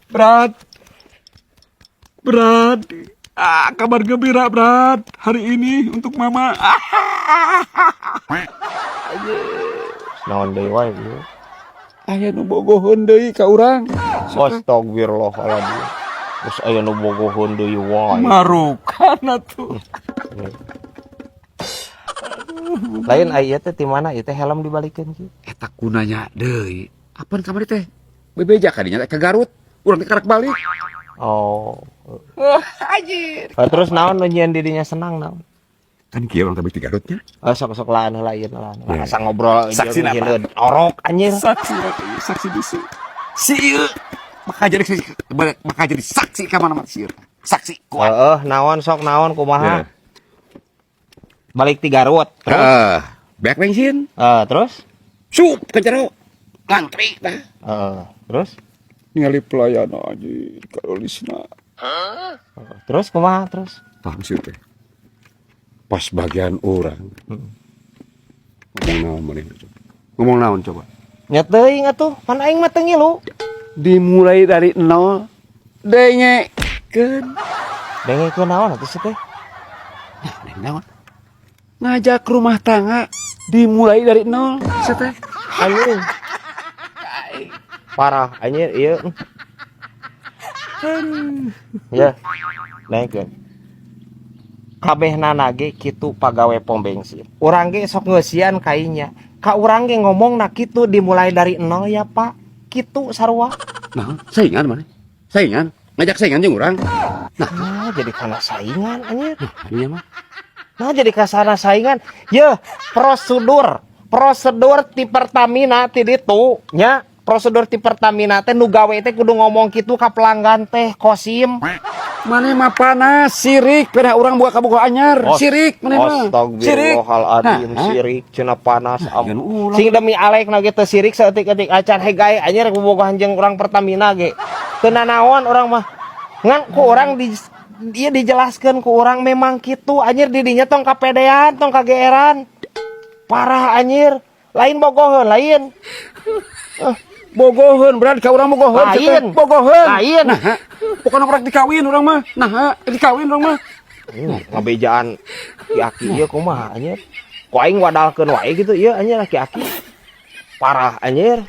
Berat. Berat. Ah, kabar gembira, Berat. Hari ini untuk Mama. Ah. Naon deui wae ieu? Aya nu bogoheun deui ka urang. Astagfirullahaladzim. Terus aya nu bogoheun deui wae. Marukan atuh. Lain aya teh ti mana ieu teh helm dibalikeun kieu? Eta kunanya deui. Apaan kamari teh? Bebeja kadinya teh ka Garut. Urang teh karak balik. Oh. Wah, anjir. Ah, terus naon nu nyieun didinya senang naon? Kan kieu urang teh balik ti Garutnya. Oh, sok sok laan heula ieu lah. Ya. Asa ngobrol Saksi jeung apa? hileud orok anjir. Saksi, saksi bisu. Si ieu bakal jadi bakal jadi saksi ka mana-mana si ieu. Saksi kuat. Heeh, naon sok naon kumaha? Ya. Balik ti Garut. Terus? Heeh, beak bensin. Eh, terus? Sup ke jero. Ngantri tah. Heeh, terus? Ningali pelayan anjir karolisna. Terus kumaha terus? Paham sih teh. Pas bagian urang. Ngomong naon maneh? Ngomong naon coba? Nya teuing atuh, pan aing mah teu ngilu. Dimulai dari nol. Dengekeun. Dengekeun naon atuh sih teh? Nah, naon? Ngajak rumah tangga dimulai dari nol, sih teh. Anjing. Parah anjir ieu. Ya. Naikkeun. Kabehna ge kitu pagawe pom bensin. Urang ge sok ngeusian kainya. Ka urang ge ngomongna kitu, "Dimulai dari nol ya, Pak." Kitu sarua. Nah, saingan mana? Saingan? Ngajak saingan jeung urang? Nah, jadi kana saingan anjir. Nah, iya mah. Nah, jadi kasana saingan. Ye, prosedur. Prosedur ti Pertamina ti ditu nya. Prosedur ti Pertamina teh nu gawe teh kudu ngomong kitu ka pelanggan teh, Kosim. Maneh mah panas, sirik, pada urang buka kabogoh anyar. Sirik maneh mah. Sirik. Astagfirullahaladzim, Nah, sirik cenah panas. Jangan ulah. Sing demi alek na ge teu sirik saeutik-eutik acan hegai anjir bobogohan jeung urang Pertamina ge. Teu nanaon urang mah. Ngan ku urang di dia dijelaskeun ku urang memang kitu anjir, didinya tong kapedean, tong kageeran. Parah anjir. Lain bogoheun, lain. Bogoheun, berat ka urang bogoheun. Lain. Bogoheun. Lain. Nah, pokoknya urang dikawin urang mah. Nah, dikawin urang mah. Ngabejaan aki-aki ieu kumaha anjir. Ku aing wadalkeun wae gitu ieu anjir aki-aki. Parah anjir.